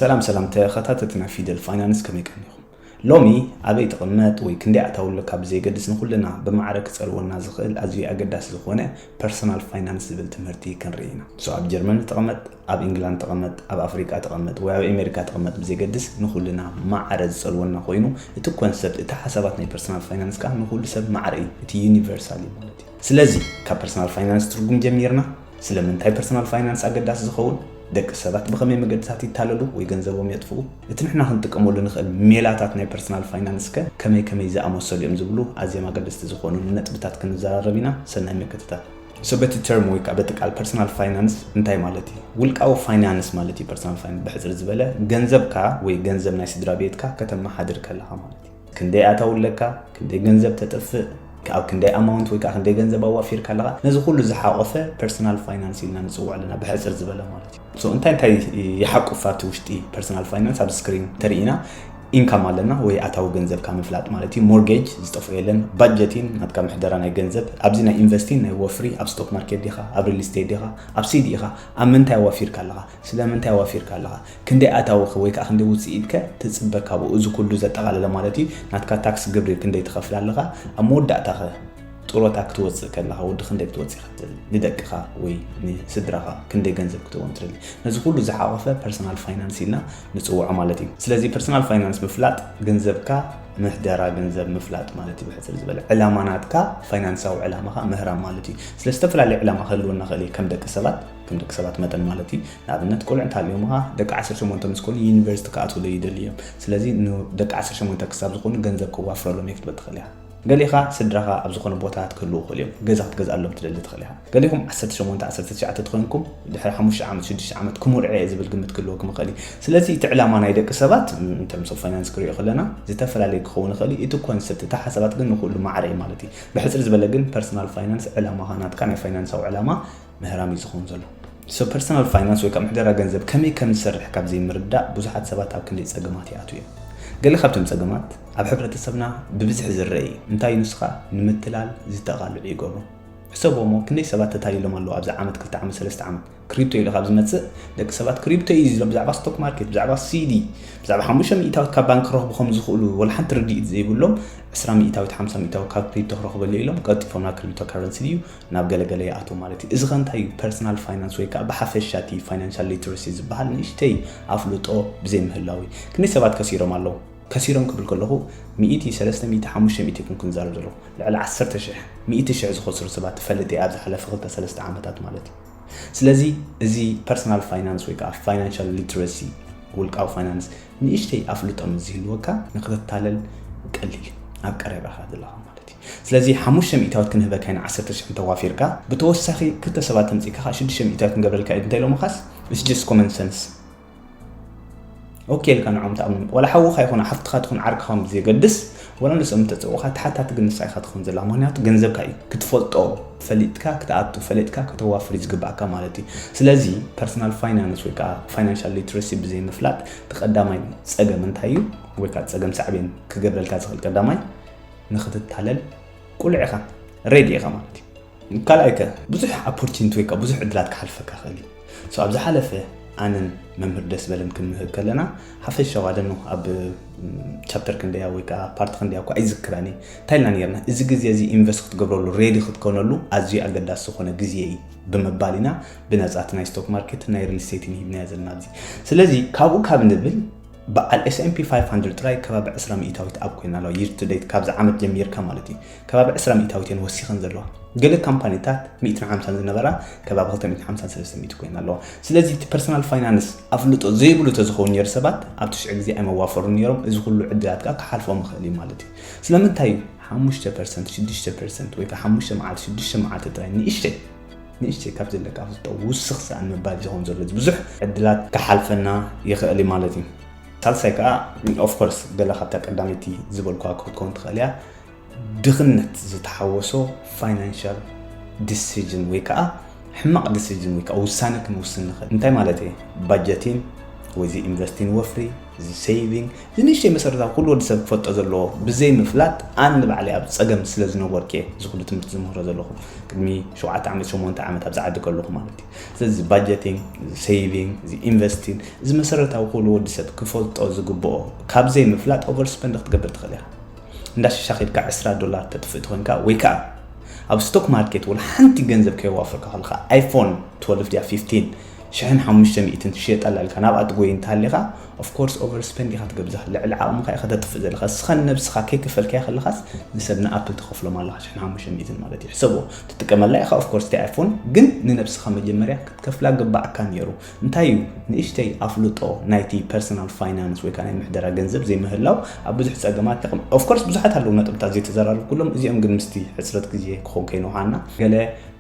ሰላም ሰላም ተኸታተትና ፊደል ፋይናንስ፣ ከመይ ቀኒኹም? ሎሚ ኣበይ ትቕመጥ ወይ ክንደይ ኣታዊ ኣለካ ብዘይገድስ ንኹልና ብማዕረ ክጸልወና ዝኽእል ኣዝዩ ኣገዳሲ ዝኾነ ፐርሰናል ፋይናንስ ዝብል ትምህርቲ ክንርኢ ኢና። So ኣብ ጀርመን ትቕመጥ፣ ኣብ ኢንግላንድ ትቕመጥ፣ ኣብ ኣፍሪቃ ትቕመጥ ወይ ኣብ ኣሜሪካ ትቕመጥ ብዘይገድስ ንኹልና ማዕረ ዝጸልወና ኮይኑ፣ እቲ ኮንሰፕት፣ እቲ ሓሳባት ናይ ፐርሰናል ፋይናንስ ከኣ ንኹሉ ሰብ ማዕረ እዩ። እቲ ዩኒቨርሳል እዩ ማለት እዩ። ስለዚ ካብ ፐርሰናል ፋይናንስ ትርጉም ጀሚርና ስለምንታይ ፐርሰናል ፋይናንስ ኣገዳሲ ዝኸውን፣ ደቂ ሰባት ብኸመይ መገድታት ይታለሉ ወይ ገንዘቦም የጥፍኡ፣ እቲ ንሕና ክንጥቀመሉ ንኽእል ሜላታት ናይ ፐርሰናል ፋይናንስ ከ ከመይ ከመይ ዝኣመሰሉ እዮም ዝብሉ ኣዝዮም ኣገደስቲ ዝኾኑ ነጥብታት ክንዘራረብ ኢና። ሰናይ ምክትታል። So በቲ ተርም ወይ ከዓ በቲ ቃል ፐርሰናል ፋይናንስ እንታይ ማለት እዩ? ውልቃዊ ፋይናንስ ማለት እዩ። ፐርሰናል ፋይናንስ ብሕፅር ዝበለ ገንዘብካ ወይ ገንዘብ ናይ ስድራ ቤትካ ከተመሓድር ከለኻ ማለት እዩ። ክንደይ ኣታዊ ኣለካ፣ ክንደይ ገንዘብ ተጥፍእ፣ ኣብ ክንደይ ኣማውንት ወይ ከዓ ክንደይ ገንዘብ ኣዋፊርካ ኣለኻ፣ ነዚ ኩሉ ዝሓቆፈ ፐርሰናል ፋይናንስ ኢልና ንፅውዖ ኣለና፣ ብሕፅር ዝበለ ማለት እዩ። So እንታይ እንታይ ይሓቁፍ ኣብቲ ውሽጢ ፐርሰናል ፋይናንስ? ኣብ ስክሪን ተርእና ኢንካም ኣለና ወይ ኣታዊ ገንዘብካ ምፍላጥ ማለት እዩ። ሞርጌጅ ዝጠፍኦ የለን። ባጀቲን ናትካ ምሕደራ ናይ ገንዘብ ኣብዚ ናይ ኢንቨስቲን ናይ ወፍሪ ኣብ ስቶክ ማርኬት ዲኻ፣ ኣብ ሪል ስቴት ዲኻ፣ ኣብ ሲዲ ኢኻ፣ ኣብ ምንታይ ኣዋፊርካ ኣለኻ፣ ስለምንታይ ኣዋፊርካ ኣለኻ፣ ክንደይ ኣታዊ ወይ ከዓ ክንደይ ውፅኢት ከ ትፅበ ካብኡ? እዚ ኩሉ ዘጠቓለለ ማለት እዩ። ናትካ ታክስ ግብሪ ክንደይ ትኸፍል ኣለኻ፣ ኣብ መወዳእታ ከ ጥሮታ ክትወፅእ ከለኻ ወዲ ክንደይ ክትወፅእ ይኽእል፣ ንደቅኻ ወይ ንስድራኻ ክንደይ ገንዘብ ክትህቦም ትደሊ፣ ነዚ ኩሉ ዝሓቆፈ ፐርሰናል ፋይናንስ ኢልና ንፅውዖ ማለት እዩ። ስለዚ ፐርሰናል ፋይናንስ ምፍላጥ ገንዘብካ ምሕደራ ገንዘብ ምፍላጥ ማለት እዩ። ብሕፅር ዝበለ ዕላማ ናትካ ፋይናንሳዊ ዕላማኻ ምህራም ማለት እዩ። ስለ ዝተፈላለዩ ዕላማ ክህልወና ክእል እዩ ከም ደቂ ሰባት ከም ደቂ ሰባት መጠን ማለት እዩ። ንኣብነት ቆልዑ እንተሃልዮምኻ ደቂ ዓሰርተ ሸሞንተ ምስ ኮኑ ዩኒቨርሲቲ ክኣትውለይ ይደሊ እዮም። ስለዚ ንደቂ ዓሰርተ ሸሞንተ ክሳብ ዝኾኑ ገንዘብ ከዋፍረሎም እየ ክትብል ትኽእል ኢኻ። ገሊኻ ስድራኻ ኣብ ዝኾነ ቦታታት ክህልዉ ይኽእሉ እዮም። ገዛ ክትገዝኣሎም ትደሊ ትኽእል ኢኻ። ገሊኹም ዓሰርተ ሸሞንተ ዓሰርተ ትሽዓተ ተኾይንኩም ድሕሪ ሓሙሽተ ዓመት ሽዱሽተ ዓመት ክምርዖ እየ ዝብል ግምት ክህልወኩም ይኽእል እዩ። ስለዚ እቲ ዕላማ ናይ ደቂ ሰባት እንተምሶ ፋይናንስ ክሪኦ ከለና ዝተፈላለዩ ክኸውን ይኽእል እዩ። እቲ ኮንሰፕት እቲ ሓሳባት ግን ንኩሉ ማዕረ እዩ ማለት እዩ። ብሕፅር ዝበለ ግን ፐርሰናል ፋይናንስ ዕላማኻ ናትካ ናይ ፋይናንሳዊ ዕላማ ምህራም እዩ ዝኸውን ዘሎ። So ፐርሰናል ፋይናንስ ወይ ከዓ ምሕደራ ገንዘብ ከመይ ከም ዝሰርሕ ካብ ዘይምርዳእ ብዙሓት ሰባት ኣብ ክንደይ ፀገማት ይኣትዉ እዮም። ገለ ካብቶም ፀገማት ኣብ ሕብረተሰብና ብብዝሒ ዝረአ እዩ። እንታይ እዩ ንሱ ከዓ ንምትላል ዝተቓልዑ ይገብሩ። ሕሰቦ እሞ ክንደይ ሰባት ተታሊሎም ኣለዉ ኣብዚ ዓመት ክልተ ዓመት ሰለስተ ዓመት ክሪፕቶ ኢሉ ካብ ዝመፅእ ደቂ ሰባት ክሪፕቶ እዩ ዝሎም ብዛዕባ ስቶክ ማርኬት ብዛዕባ ሲዲ ብዛዕባ ሓሙሽተ ሚእታዊት ካብ ባንክ ክረኽቡ ከም ዝኽእሉ ወላ ሓንቲ ርድኢት ዘይብሎም ዕስራ ሚእታዊት ሓምሳ ሚእታዊት ካብ ክሪፕቶ ክረኽበሉ ኢሎም ቀልጢፎም ናብ ክሪፕቶ ካረንሲ ድዩ ናብ ገለገለ ይኣትዉ ማለት እዩ። እዚ ከ እንታይ እዩ? ፐርሰናል ፋይናንስ ወይ ከዓ ብሓፈሻ እቲ ፋይናንሻል ሊትረሲ ዝበሃል ንእሽተይ ኣፍልጦ ብዘይምህላው እዩ። ክንደይ ሰባት ከሲሮም ኣለዉ? ከሲሮም ክብል ከለኹ ሚእቲ፣ ሰለስተ ሚእቲ፣ ሓሙሽተ ሚእቲ ይኩን ክንዛረብ ዘለኹ ልዕሊ ዓሰርተ ሽሕ፣ ሚእቲ ሽሕ ዝኸስሩ ሰባት እፈልጥ እየ ኣብ ዝሓለፈ ክልተ ሰለስተ ዓመታት ማለት እዩ። ስለዚ እዚ ፐርሰናል ፋይናንስ ወይ ከዓ ፋይናንሻል ሊትረሲ ውልቃዊ ፋይናንስ ንእሽተይ ኣፍልጦ ምስ ዝህልወካ ንክትታለል ቀሊል እዩ። ኣብ ቀረባኻ ዘለኻ ማለት እዩ። ስለዚ ሓሙሽተ ሚእታዊት ክንህበካ ኢና ዓሰርተ ሽሕ እንተዋፊርካ ብተወሳኺ ክልተ ሰባት ተምፂእካ ከዓ ሽዱሽተ ሚእታዊት ክንገብረልካ እዩ እንተ ኢሎምኻስ it's just common sense። ኦኬ ኢልካ ንዖም ትኣምኖም። ዋላ ሓውኻ ይኹን ሓፍትኻ ትኹን ዓርክኻ ብዘየገድስ ዋላ ንስኦም እንተፀውኻ ተሓታቲ ግን ንሳ ኢኻ ትኸውን ዘላ። ምክንያቱ ገንዘብካ እዩ። ክትፈልጦ ፈሊጥካ ክትኣቱ ፈሊጥካ ከተዋፍር እዩ ዝግባእካ ማለት እዩ። ስለዚ ፐርሰናል ፋይናንስ ወይ ከዓ ፋይናንሻል ሊትረሲ ብዘይምፍላጥ እቲ ቀዳማይ ፀገም እንታይ እዩ? ወይ ከዓ ፀገም ሳዕቤን ክገብረልካ ዝኽእል ቀዳማይ ንክትታለል ቁሉዕ ኢኻ፣ ሬዲ ኢኻ ማለት እዩ። ካልኣይ ከ ብዙሕ ኣፖርቹኒቲ ወይ ከዓ ብዙሕ ዕድላት ክሓልፈካ ክእል እዩ። So ኣብ ዝሓለፈ ኣነን መምህር ደስ በልን ክንምህር ከለና ሓፈሻዊ ኣደኖ ኣብ ቻፕተር ክንደያ ወይ ከዓ ፓርቲ ክንደያ እኳ ኣይዝክራን እየ እንታይ ኢልና ነርና፣ እዚ ግዜ እዚ ኢንቨስት ክትገብረሉ ሬዲ ክትኮነሉ ኣዝዩ ኣገዳሲ ዝኾነ ግዜ እዩ ብምባል ኢና ብነፃ እቲ ናይ ስቶክ ማርኬት ናይ ሪል ስቴትን ሂብናዮ ዘለና ኣብዚ። ስለዚ ካብኡ ካብ ንብል በዓል S&P five hundred ጥራይ ከባቢ ዕስራ ሚእታዊት ኣብ ኮይና ኣለዋ። Year to date ካብዚ ዓመት ጀሚርካ ማለት እዩ። ከባቢ ዕስራ ሚእታዊት እየን ወሲኸን ዘለዋ። ገለ ካምፓኒታት ሚእትን ሓምሳን ዝነበራ ከባቢ ክልተ ሚእትን ሓምሳን ሰለስተ ሚእቲ ኮይና ኣለዋ። ስለዚ እቲ ፐርሰናል ፋይናንስ ኣፍልጦ ዘይብሉ ተዝኸውን ነይሩ ሰባት ኣብቲ ሽዑ ግዜ ኣይመዋፈሩን ነይሮም። እዚ ኩሉ ዕድላት ከዓ ክሓልፎም ይኽእል እዩ ማለት እዩ። ስለምንታይ እዩ ሓሙሽተ ፐርሰንት ሽዱሽተ ፐርሰንት ወይ ከዓ ሓሙሽተ መዓልቲ ሽዱሽተ መዓልቲ ጥራይ ንእሽተይ ንእሽተይ ካብ ዘለካ ኣፍልጦ ውስኽ ሰኣን ምባል ዝኸውን ዘሎ ብዙሕ ዕድላት ክሓልፈና ይኽእል እዩ ማለት እዩ። ሳልሳይ ከዓ ኦፍኮርስ ገለ ካብታ ቀዳመይቲ ዝበልኳ ክትከውን ትኽእል እያ። ድኽነት ዝተሓወሶ ፋይናንሻል ዲሲዥን ወይ ከዓ ሕማቕ ዲሲዥን ወይ ከዓ ውሳነ ክንውስን ንኽእል። እንታይ ማለት እየ? ባጀቲን ወይ እዚ ኢንቨስቲንግ ወፍሪ፣ እዚ ሴቪንግ፣ እዚ ንእሽተይ መሰረታዊ ኩሉ ወዲ ሰብ ክፈልጦ ዘለዎ። ብዘይ ምፍላጥ ኣን ባዕለይ ኣብ ጸገም ስለ ዝነበርኩ እየ እዚ ኩሉ ትምህርቲ ዝምህሮ ዘለኹ። ቅድሚ ሸውዓተ ዓመት ሸሞንተ ዓመት ኣብዚ ዓዲ ከለኹ ማለት እዩ። ስለዚ ባጀቲንግ፣ ሴቪንግ፣ እዚ ኢንቨስቲንግ፣ እዚ መሰረታዊ ኩሉ ወዲ ሰብ ክፈልጦ ዝግብኦ። ካብ ዘይ ምፍላጥ ኦቨር ስፐንድ ክትገብር ትኽእል ኢኻ። እንዳ ሽሻ ኬድካ ዕስራ ዶላር ተጥፍእ ተኾይንካ ወይ ከዓ ኣብ ስቶክ ማርኬት ወላ ሓንቲ ገንዘብ ከየዋፈርካ ከለኻ ኣይፎን ትወልፍ ድያ ፊፍቲን ሽሕን ሓሙሽተ ሚእትን ትሽየጠላ ኢልካ ናብኣ ትጎይ እንተሃሊኻ፣ ኦፍኮርስ ኦቨር ስፐንድ ኢኻ ትገብዛ። ልዕሊ ዓቕምኻ ኢኻ ተጥፍእ ዘለኻ። እስኻ ንነብስኻ ከይከፈልካያ ከለኻስ ንሰብ ንኣፕል ትኸፍሎም ኣለኻ ሽሕን ሓሙሽተ ሚእትን ማለት እዩ። ሕሰቦ። ትጥቀመላ ኢኻ። ኦፍኮርስ እቲ ኣይፎን ግን ንነብስኻ መጀመርያ ክትከፍላ ግባኣካ ነይሩ። እንታይ እዩ ንእሽተይ ኣፍልጦ ናይቲ ፐርሰናል ፋይናንስ ወይ ከዓ ናይ ምሕደራ ገንዘብ ዘይምህላው ኣብ ብዙሕ ጸገማት የቕም። ኦፍኮርስ ብዙሓት ኣለዉ ነጥብታት ዘይተዘራረብኩሎም፣ እዚኦም ግን ምስቲ ሕጽረት ግዜ ክኾን ከይንውሃና ገለ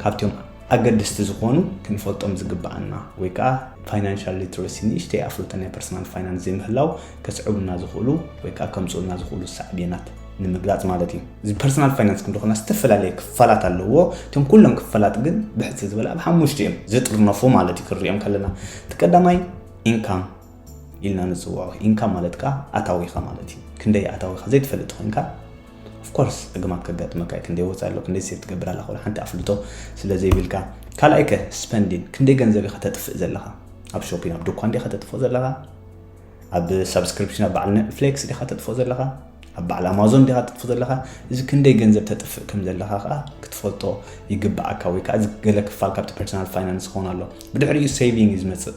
ካብቶም ኣገደስቲ ዝኾኑ ክንፈልጦም ዝግብኣና ወይ ከዓ ፋይናንሻል ሊትረሲ ንእሽተይ ኣፍልጦ ናይ ፐርሰናል ፋይናንስ ዘይምህላው ከስዕቡና ዝኽእሉ ወይ ከዓ ከምፅኡልና ዝኽእሉ ሳዕቤናት ንምግላፅ ማለት እዩ። እዚ ፐርሰናል ፋይናንስ ክንዲ ኮና ዝተፈላለየ ክፋላት ኣለዎ። እቶም ኩሎም ክፋላት ግን ብሕፅር ዝበለ ኣብ ሓሙሽተ እዮም ዝጥርነፉ ማለት እዩ። ክንሪኦም ከለና እቲ ቀዳማይ ኢንካም ኢልና ንፅውዖ። ኢንካም ማለት ከዓ ኣታዊኻ ማለት እዩ። ክንደይ ኣታዊኻ ዘይትፈልጥ ኮይንካ ኦፍኮርስ ጸገማት ከጋጥመካ እዩ። ክንደይ ወፃኢ ኣሎ፣ ክንደይ ሴቭ ትገብር ኣለኻ፣ ወላ ሓንቲ ኣፍልጦ ስለ ዘይብልካ። ካልኣይ ከ ስፐንዲን፣ ክንደይ ገንዘብ ኢኻ ተጥፍእ ዘለኻ? ኣብ ሾፒን ኣብ ድኳን ዲኻ ተጥፍኦ ዘለኻ? ኣብ ሳብስክሪፕሽን ኣብ በዓል ኔትፍሊክስ ዲኻ ተጥፍኦ ዘለኻ? ኣብ በዓል ኣማዞን ዲኻ ተጥፍኦ ዘለኻ? እዚ ክንደይ ገንዘብ ተጥፍእ ከም ዘለኻ ከዓ ክትፈልጦ ይግብኣካ፣ ወይ ከዓ እዚ ገለ ክፋል ካብቲ ፐርሰናል ፋይናንስ ክኸውን ኣሎ። ብድሕሪኡ ሴቪንግ እዩ ዝመፅእ።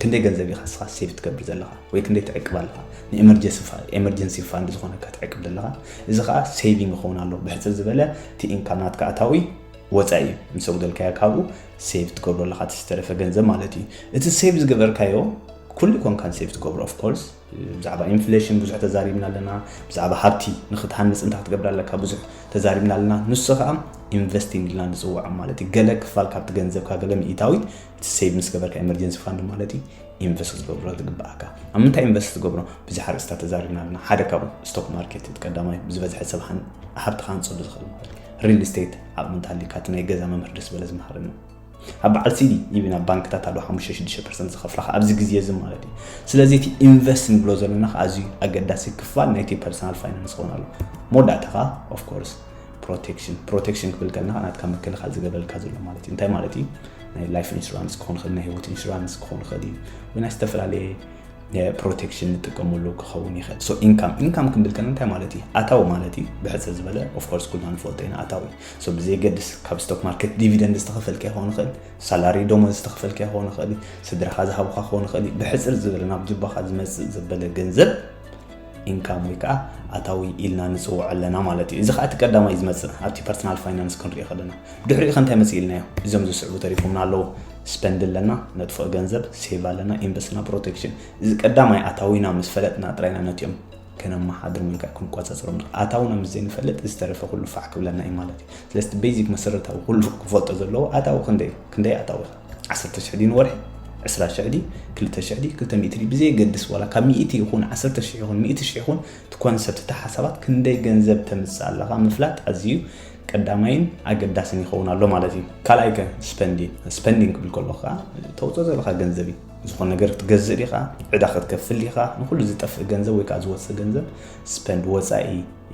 ክንደይ ገንዘብ ኢኻ ንስኻ ሴቭ ትገብር ዘለኻ ወይ ክንደይ ትዕቅብ ኣለኻ? ንኤመርጀንሲ ፋ-፣ ኤመርጀንሲ ፋንድ ዝኾነካ ትዕቅብ ዘለኻ። እዚ ኸኣ ሴቪንግ ይኸውን ኣሎ። ብሕጽር ዝበለ እቲ ኢንካም ናትካ ኣታዊ ወጻኢ እዩ። ምስ ኣጉደልካዮ ካብኡ ሴቭ ትገብሮ ኣለኻ እቲ ዝተረፈ ገንዘብ ማለት እዩ። እቲ ሴቭ ዝገበርካዮ ኩሉ ኣይኮንካን ሴቭ ትገብሮ ኦፍ ኮርስ። ብዛዕባ ኢንፍሌሽን ብዙሕ ተዛሪብና ኣለና። ብዛዕባ ሃብቲ ንኽትሃንጽ እንታይ ክትገብር ኣለካ ብዙሕ ተዛሪብና ኣለና። ንሱ ኸኣ ኢንቨስቲንግ ኢልና ንጽውዖ ማለት እዩ። ገለ ክፋል ካብቲ ገንዘብካ ገለ ሚእታዊት እቲ ሴቭ ምስ ገበርካ ኤመርጀንሲ ፋንድ ማለት እዩ ኢንቨስት ክትገብሮ ዝግብኣካ። ኣብ ምንታይ ኢንቨስት ትገብሮ? ብዙሕ ኣርእስታት ተዛሪብና ኣለና። ሓደ ካብኡ ስቶክ ማርኬት እቲ ቀዳማይ ብዝበዝሐ ሰብ ሃን-፣ ሃብቲ ክሃንጸሉ ዝኽእል ማለት እዩ። ሪል ስቴት ዓቕሚ እንተሃልዩካ እቲ ናይ ገዛ መምህር ደስ በለ ዝመሃረኒ። ኣብ በዓል ሲዲ ኢቭን ኣብ ባንክታት ኣሎ ሓሙሽተ ሽዱሽተ ፐርሰንት ዝኸፍላኻ ኣብዚ ግዜ እዚ ማለት እዩ። ስለዚ እቲ ኢንቨስት ንብሎ ዘለና ከዓ ኣዝዩ ኣገዳሲ ክፋል ናይቲ ፐርሰናል ፋይናንስ ክኸውን ኣሎ። መወዳእታ ከዓ ኦፍ ኮርስ ፕሮቴክሽን። ፕሮቴክሽን ክብል ከለና ናትካ ምክልኻል ዝገበልካ ዘሎ ማለት እዩ። እንታይ ማለት እዩ? ናይ ላይፍ ኢንሹራንስ ክኾን ይኽእል፣ ናይ ህይወት ኢንሹራንስ ክኾን ይኽእል እዩ፣ ወይ ናይ ዝተፈላለየ ፕሮቴክሽን ንጥቀመሉ ክኸውን ይኽእል። ሶ ኢንካም፣ ኢንካም ክንብል ከለና እንታይ ማለት እዩ? ኣታዊ ማለት እዩ። ብሕጽር ዝበለ ኦፍ ኮርስ ኩልና ንፈልጦ ኢና ኣታዊ። ሶ ብዘየገድስ ካብ ስቶክ ማርኬት ዲቪደንድ ዝተኸፈልካ ይኸውን ይኽእል፣ ሳላሪ ደሞዝ ዝተኸፈልካ ይኸውን ይኽእል፣ ስድራኻ ዝሃቡኻ ክኸውን ይኽእል። ብሕጽር ዝበለ ናብ ጅባኻ ዝመጽእ ዘበለ ገንዘብ ኢንካም ወይ ከዓ ኣታዊ ኢልና ንጽውዖ ኣለና ማለት እዩ። እዚ ከዓ እቲ ቀዳማይ እዩ ዝመጽእ ኣብቲ ፐርሰናል ፋይናንስ ክንሪኦ ከለና። ብድሕሪኡ ከ እንታይ መጽእ ኢልናዮ? እዞም ዝስዕቡ ተሪፎምና ኣለዉ። ስፐንድ ኣለና፣ ነጥፍኦ ገንዘብ፣ ሴቭ ኣለና፣ ኢንቨስትና፣ ፕሮቴክሽን። እዚ ቀዳማይ ኣታዊና ምስ ፈለጥና ጥራይና ነቲኦም ከነመሓድሮም ወይ ከዓ ክንቆጻጸሮም ንኽእል። ኣታዊና ምስ ዘይንፈልጥ ዝተረፈ ኩሉ ፋሕ ክብለና እዩ ማለት እዩ። ስለዚ እቲ ቤዚክ መሰረታዊ ኩሉ ክፈልጦ ዘለዎ ኣታዊ ክንደይ እዩ? ክንደይ ኣታዊ ኢኻ? ዓሰርተ ሽሕ ድዩ ንወርሒ? ዕስራ ሽሕ ድዩ? ክልተ ሽሕ ድዩ? ክልተ ሚእቲ ድዩ? ብዘየገድስ ዋላ ካብ ሚእቲ ይኹን ዓሰርተ ሽሕ ይኹን ሚእቲ ሽሕ ይኹን እቲ ኮንሰፕት እቲ ሓሳባት ክንደይ ገንዘብ ተምጽእ ኣለኻ ምፍላጥ ኣዝዩ ቀዳማይን ኣገዳስን ይኸውን ኣሎ ማለት እዩ። ካልኣይ ከ ስፐንዲንግ። ስፐንዲንግ ክብል ከሎ ከዓ ተውፅኦ ዘለኻ ገንዘብ እዩ። ዝኾነ ነገር ክትገዝእ ዲኻ? ዕዳ ክትከፍል ዲኻ? ንኹሉ ዝጠፍእ ገንዘብ ወይ ከዓ ዝወፅእ ገንዘብ ስፐንድ ወፃኢ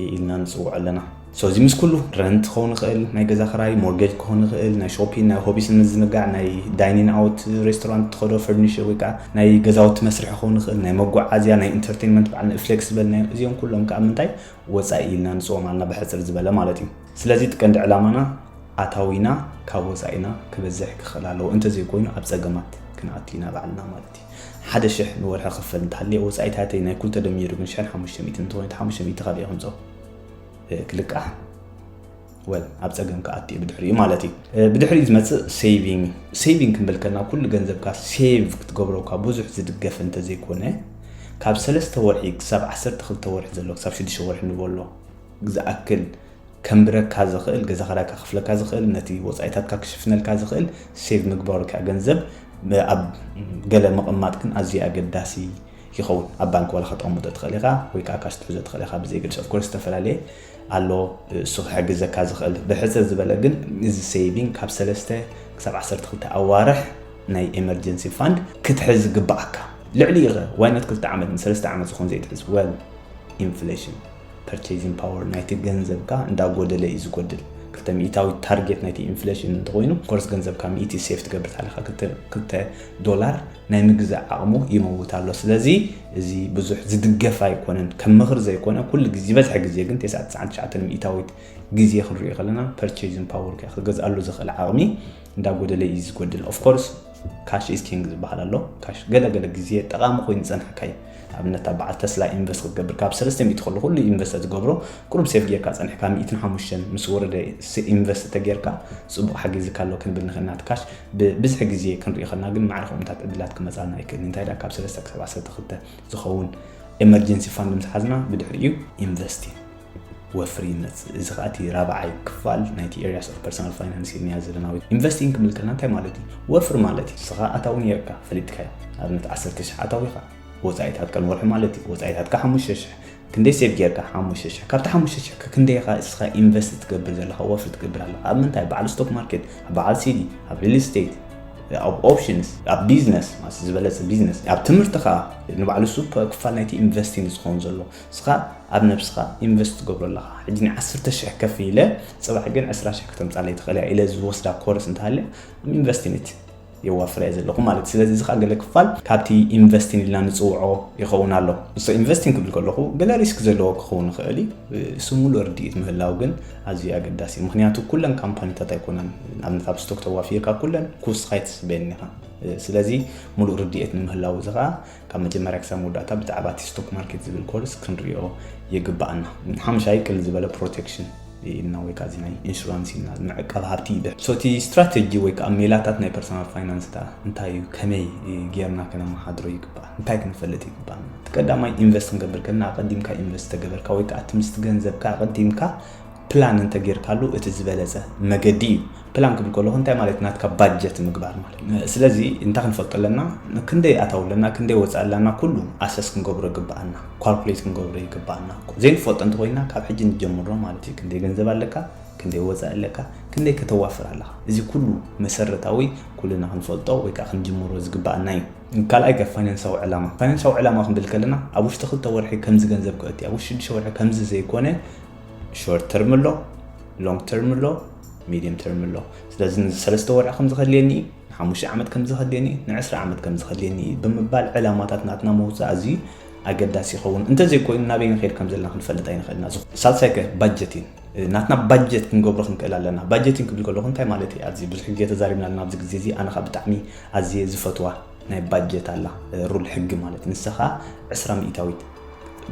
ኢልና ንፅውዖ ኣለና። ሶ እዚ ምስ ኩሉ ረንት ክኸውን ይኽእል፣ ናይ ገዛ ክራይ፣ ሞርጌጅ ክኸውን ይኽእል፣ ናይ ሾፒን፣ ናይ ሆቢስ ምዝንጋዕ፣ ናይ ዳይኒን ኣውት ሬስቶራንት ትኸዶ ፈርኒቸር ወይ ከዓ ናይ ገዛውቲ መስርሒ ክኸውን ይኽእል፣ ናይ መጓዓዝያ፣ ናይ ኢንተርቴንመንት በዓል ኔትፍሊክስ ዝበልናዮ እዚኦም ኩሎም ከዓ ምንታይ ወፃኢ ኢልና ንፅዎም ኣለና ብሕፅር ዝበለ ማለት እዩ። ስለዚ እቲ ቀንዲ ዕላማና ኣታዊና ካብ ወፃኢና ክበዝሕ ክኽእል ኣለዎ፣ እንተዘይኮይኑ ኣብ ፀገማት ክንኣቱ ኢና ባዕልና ማለት እዩ። ሓደ ሽሕ ንወርሒ ክኽፈል እንተሃልየ ወፃኢታተይ ናይ ኩሉ ተደሚሩ ግን ሽሕን ሓሙሽተ ሚእትን እንተኾይኑ እቲ ሓሙሽተ ሚእቲ ካበይ ከምፅኦ? እ፣ ክልቃሕ ወል ኣብ ፀገም ክኣቱ እዩ ብድሕሪኡ ማለት እዩ። እ፣ ብድሕሪኡ ዝመፅእ ሴቪንግ። ሴቪንግ ክንብል ከለና ኩሉ ገንዘብካ ሴቭ ክትገብሮ ካብ ብዙሕ ዝድገፍ እንተዘይኮነ ካብ ሰለስተ ወርሒ ክሳብ ዓሰርተ ክልተ ወርሒ ዘሎ ክሳብ ሽዱሽተ ወርሒ ንበሎ ዝኣክል ከንብረካ ዝኽእል፣ ገዛ ክራይ ከኽፍለካ ዝኽእል፣ ነቲ ወጻኢታትካ ክሽፍነልካ ዝኽእል ሴቭ ምግባሩ፣ ከኣ ገንዘብ ኣብ ገለ ምቕማጥ ግን ኣዝዩ ኣገዳሲ ይኸውን። ኣብ ባንክ ዋላ ከተቐምጦ ትኽእል ኢኻ፣ ወይ ከኣ ካሽ ትሕዞ ትኽእል ኢኻ፣ ብዘይ ገድስ። ኦፍ ኮርስ ዝተፈላለየ ኣሎ፣ እሱ ክሕግዘካ ዝኽእል። ብሕጽር ዝበለ ግን፣ እዚ ሴቪንግ ካብ ሰለስተ ክሳብ ዓሰርተ ክልተ ኣዋርሕ ናይ ኤመርጀንሲ ፋንድ ክትሕዝ ይግብኣካ። ልዕሊ ኢኸ ዋይነት ክልተ ዓመት ንሰለስተ ዓመት ዝኾን ዘይትሕዝ? Well, inflation, purchasing power ናይቲ ገንዘብካ እንዳጎደለ እዩ ዝጎድል። ክልተ ሚእታዊት ታርጌት ናይቲ ኢንፍሌሽን እንተኾይኑ ኮርስ ገንዘብካ ሚእቲ ሴፍ ትገብር ታለኻ ክልተ ዶላር ናይ ምግዛእ ዓቕሙ ይመውት ኣሎ። ስለዚ እዚ ብዙሕ ዝድገፍ ኣይኮነን፣ ከም ምኽሪ ዘይኮነ ኩሉ ግዜ ዝበዝሐ ግዜ ግን ተስዓት ተስዓን ትሽዓተን ሚእታዊት ግዜ ክንሪኦ ከለና ፐርቼዚንግ ፓወር ክትገዝኣሉ ዝኽእል ዓቕሚ እንዳጎደለ እዩ ዝጎድል። Of course, cash is king ዝበሃል ኣሎ። ካሽ ገለገለ ግዜ ጠቓሚ ኮይኑ ዝጸንሐካ እዩ። ኣብነት ኣብ በዓል ተስላ ኢንቨስት ክትገብር ካብ ሰለስተ ሚእቲ ከሎ ኩሉ ኢንቨስት ትገብሮ ቁሩብ ሴፍ ጌርካ ጸኒሕካ ሚእትን ሓሙሽተን ምስ ወረደ ኢንቨስት ተጌርካ ጽቡቕ ሓጊዝካ ኣሎ ክንብል ንኽእል ኢና። እቲ ካሽ ብብዝሒ ግዜ ክንሪኦ ከለና ግን ማዕረ ከምኡታት ዕድላት ክመጻልና ኣይክእልን። እንታይ ደኣ ካብ ሰለስተ ክሳብ ዓሰርተ ክልተ ዝኸውን ኤመርጀንሲ ፋንድ ምስ ሓዝና ብድሕሪኡ ኢንቨስቲንግ ወፍሪ ይመጽእ። እዚ ኸኣ እቲ ራብዓይ ክፋል ናይቲ ኤሪያስ ኦፍ ፐርሰናል ፋይናንስ ኢልናዮ ዘለና ወይ ኢንቨስቲንግ ክንብል ከለና እንታይ ማለት እዩ? ወፍሪ ማለት እዩ። ንስኻ ኣታዊ ነይርካ ፈሊጥካዮ። ኣብነት ዓሰርተ ሽሕ ኣታዊ ኢኻ። ወጻኢታት ቀን ወርሒ ማለት እዩ። ወጻኢታትካ ሓሙሽተ ሽሕ። ክንደይ ሴቭ ጌርካ? ሓሙሽተ ሽሕ። ካብቲ ሓሙሽተ ሽሕ ከ ክንደይ ኢኻ እስኻ ኢንቨስት ትገብር ዘለኻ? ወፍሪ ትገብር ኣለኻ። ኣብ ምንታይ? በዓል ስቶክ ማርኬት፣ ኣብ በዓል ሲዲ፣ ኣብ ሪል ስቴት፣ ኣብ ኦፕሽንስ፣ ኣብ ቢዝነስ፣ ማለት ዝበለጸ ቢዝነስ፣ ኣብ ትምህርቲ ኸኣ ንባዕሉ እሱ ክፋል ናይቲ ኢንቨስቲንግ ዝኸውን ዘሎ። ንስኻ ኣብ ነብስኻ ኢንቨስት ትገብሮ ኣለኻ። ሕጂ ን ዓሰርተ ሽሕ ከፊለ ጽባሕ ግን ዕስራ ሽሕ ከተምጻለይ ትኽእል እያ ኢለ ዝወስዳ ኮርስ እንተሃልያ ኢንቨስቲንግ የዋፍር እየ ዘለኹ ማለት እዩ። ስለዚ እዚ ኸኣ ገለ ክፋል ካብቲ ኢንቨስቲንግ ኢልና ንጽውዖ ይኸውን ኣሎ። ንሱ ኢንቨስቲንግ ክብል ከለኹ ገለ ሪስክ ዘለዎ ክኸውን ይኽእል እዩ። እሱ ሙሉእ ርድኢት ምህላው ግን ኣዝዩ ኣገዳሲ እዩ። ምኽንያቱ ኩለን ካምፓኒታት ኣይኮናን፣ ንኣብነት ኣብ ስቶክ ተዋፊርካ ኩለን ክውስኻ ኣይትስበየን ኢኻ። ስለዚ ሙሉእ ርድኢት ንምህላው እዚ ኸኣ ካብ መጀመርያ ክሳብ መወዳእታ ብዛዕባ እቲ ስቶክ ማርኬት ዝብል ኮርስ ክንሪኦ ይግባኣና። ሓሙሻይ ቅልል ዝበለ ፕሮቴክሽን ኢልና ወይ ከዓ እዚ ናይ ኢንሹራንስ ኢልና ምዕቃብ ሃብቲ ይበሃል። So እቲ ስትራቴጂ ወይ ከዓ ሜላታት ናይ ፐርሰናል ፋይናንስ ደኣ እንታይ እዩ? ከመይ ጌርና ከነመሓድሮ ይግባእ? እንታይ ክንፈልጥ ይግባእና? እቲ ቀዳማይ ኢንቨስት ክንገብር ከለና ኣቐዲምካ ኢንቨስት ተገበርካ ወይ ከዓ እቲ ምስቲ ገንዘብካ ኣቐዲምካ ፕላን እንተጌርካሉ እቲ ዝበለጸ መገዲ እዩ። ፕላን ክብል ከለኹ እንታይ ማለት ናትካ ባጀት ምግባር ማለት እዩ። ስለዚ እንታይ ክንፈልጦ ኣለና? ክንደይ ኣታዊ ኣለና፣ ክንደይ ወጻኢ ኣለና፣ ኩሉ ኣሰስ ክንገብሮ ይግባኣና፣ ካልኩሌት ክንገብሮ ይግባኣና። ዘይንፈልጦ እንተኾይና ካብ ሕጂ ንጀምሮ ማለት እዩ። ክንደይ ገንዘብ ኣለካ፣ ክንደይ ወጻኢ ኣለካ፣ ክንደይ ከተዋፍር ኣለኻ። እዚ ኩሉ መሰረታዊ ኩልና ክንፈልጦ ወይ ከዓ ክንጅምሮ ዝግባኣና እዩ። ካልኣይ ከ ፋይናንሳዊ ዕላማ። ፋይናንሳዊ ዕላማ ክንብል ከለና ኣብ ውሽጢ ክልተ ወርሒ ከምዚ ገንዘብ ክእቲ፣ ኣብ ውሽጢ ሽዱሽተ ወርሒ ከምዚ ዘይኮነ ሾርት ተርም ኣሎ፣ ሎንግ ተርም ኣሎ፣ ሚድየም ተርም ኣሎ። ስለዚ ንሰለስተ ወርሒ ከም ዝኸድልየኒ፣ ንሓሙሽተ ዓመት ከም ዝኸድልየኒ፣ ንዕስራ ዓመት ከም ዝኸድልየኒ ብምባል ዕላማታት ናትና ምውፃእ ኣዝዩ ኣገዳሲ ይኸውን። እንተዘይኮይኑ ናበይ ንኸይድ ከም ዘለና ክንፈልጥ ኣይንኽእልና። ሳልሳይ ከ ባጀቲን። ናትና ባጀት ክንገብሮ ክንክእል ኣለና። ባጀቲን ክብል ከለኹ እንታይ ማለት እዩ? ኣዝዩ ብዙሕ ግዜ ተዛሪብና ኣለና ኣብዚ ግዜ እዚ። ኣነ ኸኣ ብጣዕሚ ኣዝየ ዝፈትዋ ናይ ባጀት ኣላ ሩል ሕጊ ማለት ንሳ ኸኣ ዕስራ ሚእታዊት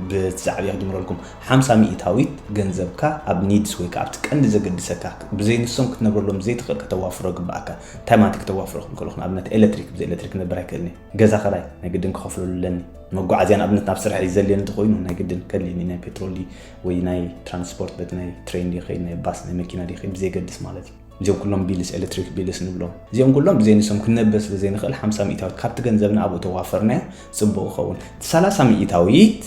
ብዛዕባ ክጅምረልኩም ሓምሳ ሚእታዊት ገንዘብካ ኣብ ኒድስ ወይ ከዓ ኣብቲ ቀንዲ ዘገድሰካ ብዘይ ንሶም ክትነብረሎም ዘይትኽእል ከተዋፍሮ ግባኣካ። እንታይ ማለት ከተዋፍሮ ክብል ከለኹ ንኣብነት ኤሌክትሪክ ብዘይ ኤሌክትሪክ ክነብር ኣይክእልን። ገዛ ኸራይ ናይ ግድን ክኸፍለሉ ኣለኒ። መጓዓዝያ ንኣብነት ናብ ስራሕ እዩ ዘልየኒ እንተኾይኑ ናይ ግድን ከድልየኒ ናይ ፔትሮል ወይ ናይ ትራንስፖርት በቲ ናይ ትሬን ዲኸ ናይ ባስ ናይ መኪና ዲኸ ብዘይ ገድስ ማለት እዩ። እዚኦም ኩሎም ቢልስ ኤሌክትሪክ ቢልስ ንብሎም እዚኦም ኩሎም ብዘይ ንሶም ክንነብር ስለ ዘይንኽእል ሓምሳ ሚእታዊት ካብቲ ገንዘብና ኣብኡ ተዋፈርናዮ ጽቡቕ ይኸውን። እቲ ሰላሳ ሚእታዊት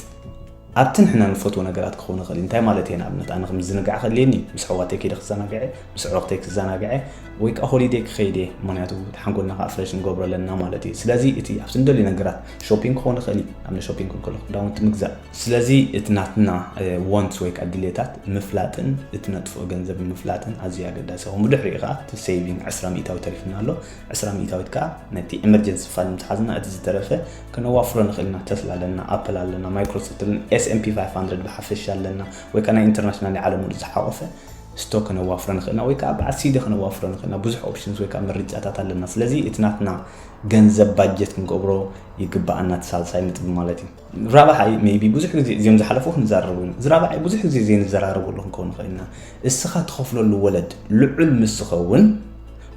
ኣብቲ ንሕና ንፈትዎ ነገራት ክኸውን ይኽእል እዩ። እንታይ ማለት እየ? ንኣብነት ኣነ ከም ዝዝንጋዕ ከድልየኒ ምስ ኣሕዋተይ ከይደ ክዘናግዐ፣ ምስ ኣዕሩኽተይ ክዘናግዐ ወይ ከዓ ሆሊደይ ክኸይድ እየ። ምኽንያቱ ሓንጎልና ከዓ ፍረሽ ንገብሮ ኣለና ማለት እዩ። ስለዚ እቲ ኣብቲ ንደልዩ ነገራት ሾፒንግ ክኸውን ይኽእል እዩ። ንኣብነት ሾፒንግ ክንከሎ ክዳውንቲ ምግዛእ። ስለዚ እቲ ናትና ወንትስ ወይ ከዓ ድሌታት ምፍላጥን እቲ ነጥፍኦ ገንዘብ ምፍላጥን ኣዝዩ ኣገዳሲ ይኸውን። ብድሕሪኡ ከዓ እቲ ሴቪንግ ዕስራ ሚእታዊ ተሪፍና ኣሎ። ዕስራ ሚእታዊት ከዓ ነቲ ኤመርጀንሲ ፋንድ ምስ ሓዝና እቲ ዝተረፈ ከነዋፍሮ ንኽእል ኢና። ተስላ ኣለና፣ ኣፕል ኣለና፣ ማይክሮሶፍት ኣለና፣ ኤስ ኤን ፒ ፋይቭ ሃንድረድ ብሓፈሻ ኣለና ወይ ከዓ ናይ ኢንተርናሽናል ናይ ዓለም ሙሉእ ዝሓቆፈ ስቶክ ከነዋፍሮ ንኽእል ኢና ወይ ከዓ በዓል ሲዲ ከነዋፍሮ ንኽእል ኢና። ብዙሕ ኦፕሽንስ ወይ ከዓ ምርጫታት ኣለና። ስለዚ እቲ ናትና ገንዘብ ባጀት ክንገብሮ ይግባኣና፣ እቲ ሳልሳይ ነጥቢ ማለት እዩ። ራብዓይ ሜይቢ ብዙሕ ግዜ እዚኦም ዝሓለፉ ክንዛረቡ ኢና። እዚ ራብዓይ ብዙሕ ግዜ ዘይንዘራረበሉ ክንከውን ንኽእል ኢና። እስኻ ትኸፍለሉ ወለድ ልዑል ምስ ዝኸውን፣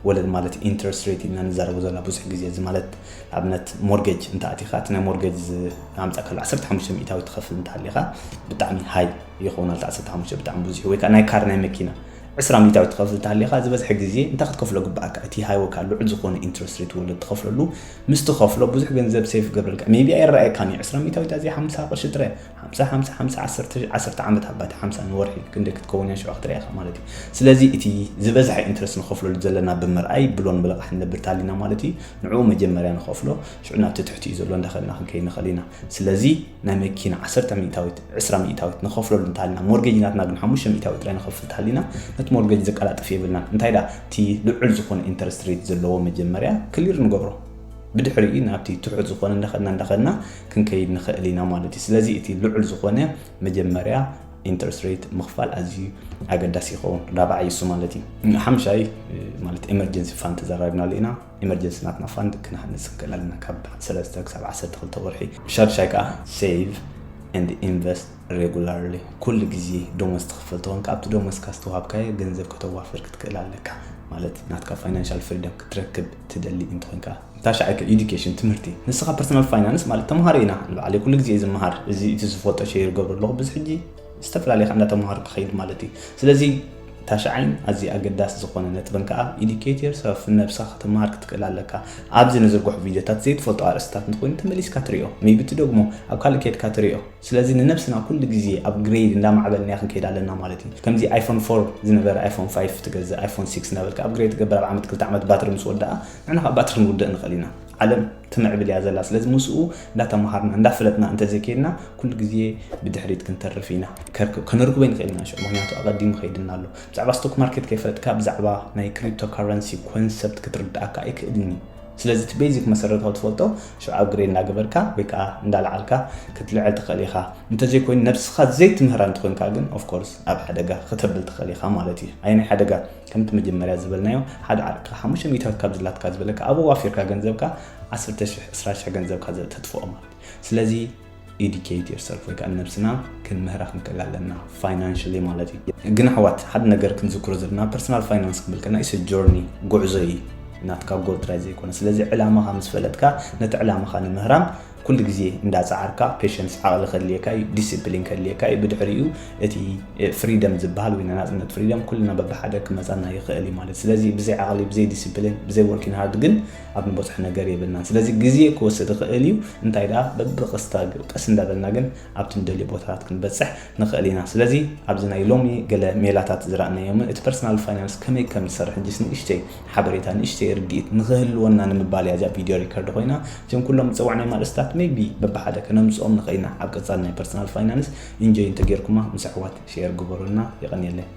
ወለድ ማለት ኢንትረስት ሬት ኢልና ንዛረቦ ዘለና ብዙሕ ግዜ፣ እዚ ማለት ኣብነት ሞርጌጅ እንተኣቲኻ እቲ ናይ ሞርጌጅ ዝኣምፃእካሉ ዓሰርተ ሓሙሽተ ሚእታዊት ትኸፍል እንተሃሊኻ ብጣዕሚ ሃይ ይኸውን። ኣልቲ ዓሰርተ ሓሙሽተ ብጣዕሚ ብዙሕ ወይ ከዓ ናይ ካር ናይ መኪና ዕስራ ሚእታዊት ትኸፍል እንተሃሊኻ ዝበዝሐ ግዜ እንታይ ክትከፍሎ ግብኣካ? እቲ ሃይወካ ልዑል ዝኾነ interest rate ወለድ ትኸፍለሉ ምስ ትኸፍሎ ብዙሕ ገንዘብ save ይገብረልካ። Maybe ኣይረኣየካን እዩ። ዕስራ ሚእታዊት ኣዚኣ ሓምሳ ቅርሺ ጥረ ሓምሳ ሓምሳ ሓምሳ ዓሰርተ ዓመት ኣባቲ ሓምሳ ንወርሒ ክንደይ ክትከውን እያ ሽዑ ክትረኣኻ ማለት እዩ። ስለዚ እቲ ዝበዝሐ interest ንኸፍለሉ ዘለና ብምርኣይ ብሎን ብልቓሕ ንነብር ታሊና ማለት እዩ። ንዕኡ መጀመርያ ንኸፍሎ ሽዑ ናብቲ ትሕቲ እዩ ዘሎ እንዳኸድና ክንከይድ ንኽእል ኢና። ስለዚ ናይ መኪና ዓሰርተ ሚእታዊት ዕስራ ሚእታዊት ንኸፍለሉ እንተሃልና ሞርጌጅ ናትና ግን ሓሙሽተ ሚእታዊት ጥራይ ንኸፍል እንተሃሊና ነቲ ሞርጌጅ ዘቀላጥፍ የብልናን። እንታይ ዳ እቲ ልዑል ዝኾነ interest rate ዘለዎ መጀመርያ clear ንገብሮ። ብድሕሪኡ ናብቲ ትሑት ዝኾነ እንዳኸድና እንዳኸድና ክንከይድ ንኽእል ኢና ማለት እዩ። ስለዚ እቲ ልዑል ዝኾነ መጀመርያ interest rate ምኽፋል ኣዝዩ ኣገዳሲ ይኸውን። ራብዓይ እሱ ማለት እዩ። ሓምሻይ ማለት emergency fund ተዘራሪብናሉ ኢና። Emergency ናትና fund ክነሃንጽ ንክእል ኣለና ካብ ሰለስተ ክሳብ ዓሰርተ ክልተ ወርሒ። ሻድሻይ ከዓ save and invest regularly። ኩሉ ግዜ ደሞዝ ትኽፈል ተኾንካ ኣብቲ ደሞዝካ ዝተዋሃብካዮ ገንዘብ ከተዋፍር ክትክእል ኣለካ። ማለት ናትካ financial freedom ክትረክብ ትደሊ እንተኾንካ። ታሽዓይ education ትምህርቲ። ንስኻ personal finance ማለት ተምሃሮ ኢና ንባዕለይ ኩሉ ግዜ ዝመሃር እዚ እቲ ዝፈልጦ share ይገብር ኣለኹ ብዙ ሕጂ ዝተፈላለየ እንዳተምሃሩ ክኸይድ ማለት እዩ። ስለዚ ታሽዓይን ኣዝዩ ኣገዳሲ ዝኾነ ነጥብን ከዓ educate yourself፣ ነብስኻ ክትምሃር ክትክእል ኣለካ። ኣብዚ ንዝርግሑ ቪድዮታት ዘይትፈልጦ ኣርእስታት እንተኮይኑ ተመሊስካ ትሪኦ፣ maybe ትደግሞ፣ ኣብ ካልእ ከድካ ትሪኦ። ስለዚ ንነብስና ኩሉ ግዜ upgrade እንዳማዕበልናያ ክንከይድ ኣለና ማለት እዩ። ከምዚ iPhone four ዝነበረ iPhone five ትገዝእ፣ iPhone six እናበልካ upgrade ትገብር፣ ኣብ ዓመት ክልተ ዓመት ባትሪ ምስ ወደኣ ንሕና ከዓ ባትሪ ንውድእ ንኽእል ኢና። ዓለም ትምዕብል እያ ዘላ። ስለዚ ምስኡ እንዳተምሃርና እንዳፈለጥና እንተዘይከይድና ኩሉ ግዜ ብድሕሪት ክንተርፍ ኢና። ከርክ- ከነርክቦ ይንኽእል ኢና ሽዑ፣ ምክንያቱ ኣቐዲሙ ከይድና ኣሎ። ብዛዕባ stock market ከይፈለጥካ ብዛዕባ ናይ cryptocurrency concept ክትርድኣካ ኣይክእልን እዩ። ስለዚ እቲ basic መሰረታዊ ትፈልጦ ሽዑ upgrade እንዳገበርካ ወይ ከዓ እንዳለዓልካ ክትልዕል ትኽእል ኢኻ። እንተዘይኮይኑ ነብስኻ ዘይትምህራ እንተኮይንካ ግን of course ኣብ ሓደጋ ክተብል ትኽእል ኢኻ ማለት እዩ። ኣየናይ ሓደጋ? ከምቲ መጀመርያ ዝበልናዮ ሓደ ዓርክኻ ሓሙሽተ ሚእታዊት ካብ ዝላትካ ዝበለካ ኣብኡ ዋፊርካ ገንዘብካ ዓሰርተ ሽሕ ዕስራ ሽሕ ገንዘብካ ዘተጥፍኦ ማለት እዩ። ስለዚ educate yourself ወይ ከዓ ነብስና ክንምህራ ክንክእል ኣለና financially ማለት እዩ። ግን ኣሕዋት ሓደ ነገር ክንዝክሮ ዘለና personal finance ክንብል ከለና it's a journey ጉዕዞ እዩ። ናትካ goal ጥራይ ዘይኮነ። ስለዚ ዕላማኻ ምስ ፈለጥካ ነቲ ዕላማኻ ንምህራም ኩሉ ግዜ እንዳፀዓርካ patience ዓቕሊ ከድልየካ እዩ፣ discipline ከድልየካ እዩ። ብድሕሪኡ እቲ freedom ዝበሃል ወይ ናይ ናፅነት freedom ኩልና በብሓደ ክመፃና ይኽእል እዩ ማለት። ስለዚ ብዘይ ዓቕሊ፣ ብዘይ discipline፣ ብዘይ working hard ግን ኣብ ንበፅሖ ነገር የብልናን። ስለዚ ግዜ ክወስድ ይኽእል እዩ። እንታይ ደኣ በብቕስታ ቀስ እንዳበልና ግን ኣብቲ ንደልዮ ቦታታት ክንበፅሕ ንኽእል ኢና። ስለዚ ኣብዚ ናይ ሎሚ ገለ ሜላታት ዝረኣናዮም እቲ personal finance ከመይ ከም ዝሰርሕ ሕጅስ ንእሽተይ ሓበሬታ፣ ንእሽተይ ርድኢት ንኽህልወና ንምባል እያ እዚኣ ቪድዮ ሪከርድ ኮይና። እዚኦም ኩሎም ዝፀዋዕናዮም ኣርእስታት maybe በብሓደ ከነምፅኦም ንኽእል ኢና ኣብ ቀፃሊ ናይ personal finance። ኢንጆይ እንተጌርኩማ ምስ ኣሕዋት share ግበሩልና። የቐንየለይ።